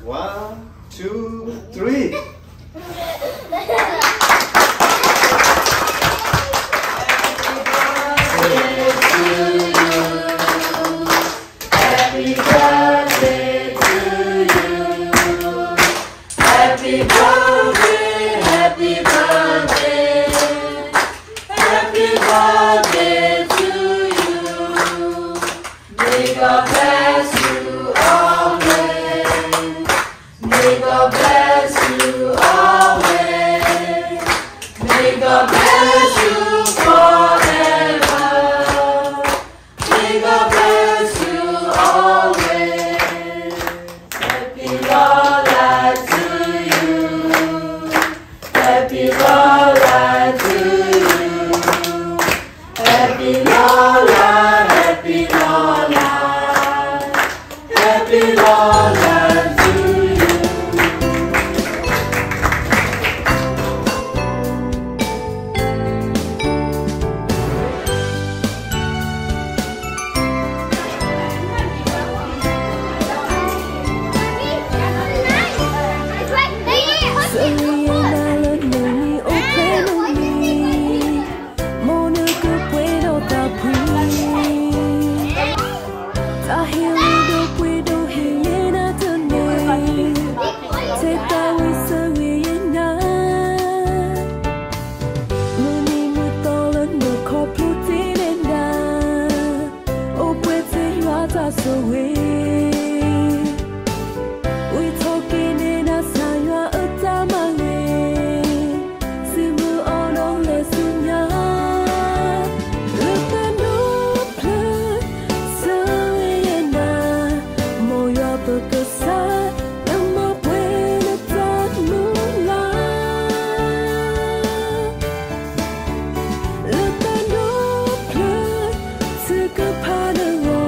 One, two, three. Happy birthday to you. Happy birthday, happy birthday, happy birthday to you. May God bless you always. May God bless you always. May God bless you forever. May God bless you always. Happy Lola to you. Happy Lola to you. Happy Lola, happy Lola, happy Lola to you. Monu ke pwe do ta pwi. Ta hili do pwe do hili na tene. Te ta wi se wi ye na. Muni mu to le nu ko plu ti le na. O pwe te yua ta so we. Wi tokene na sa yua uta male. Simu ono le sunya. Uta no ple. Sa ye na. Mo yua pekesa. Nama pwe na ta mula. Uta no ple. Sika pa na ro.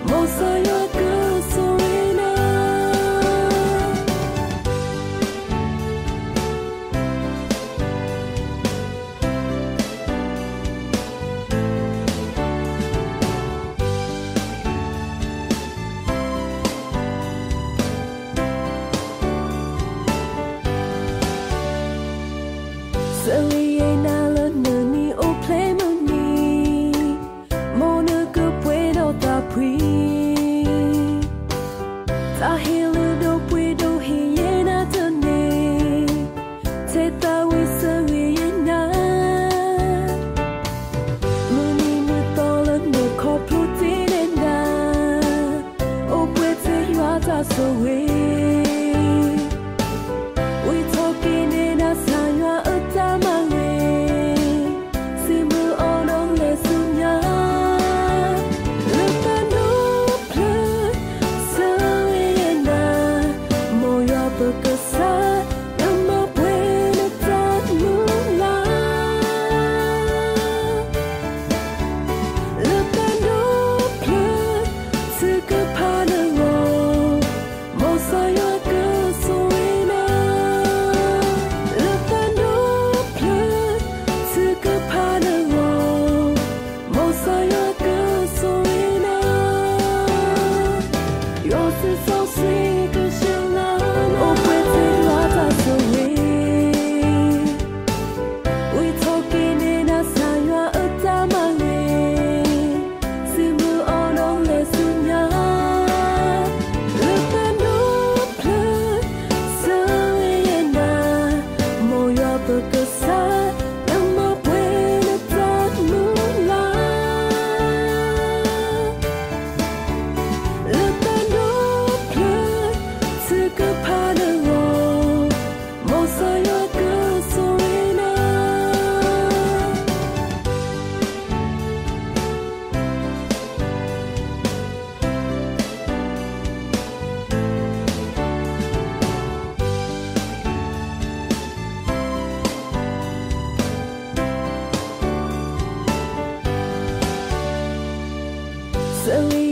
Mosaya ke soena. Sali ena le nani o ple mani. Monu ke pwe do ta pwi. Ta hili do pwe do hi ye na tene. Te ta wi se wi ye na. Muni mu to le nu ko plu ti le na. O pwe te yua ta so we. Wi tokene na sa yua uta male. Simu ono le sunya. Uta no ple. Sa ye na. Mo yua pekesa. Nama pwe na ta mula. Uta no ple. Sika pa na ro. Mosaya ke soena. Uta no ple. Sika pa na ro. Mosaya ke soena. Yo se so sika shela. O pwe te yua ta so we. Wi tokene na sa yua uta male. Simu ono le sunya. Uta no ple. Sa ye na. Mo yua pekesa. Nama pwe na ta mula. Uta no ple. Sika pa na ro. Mosaya ke soena. Sali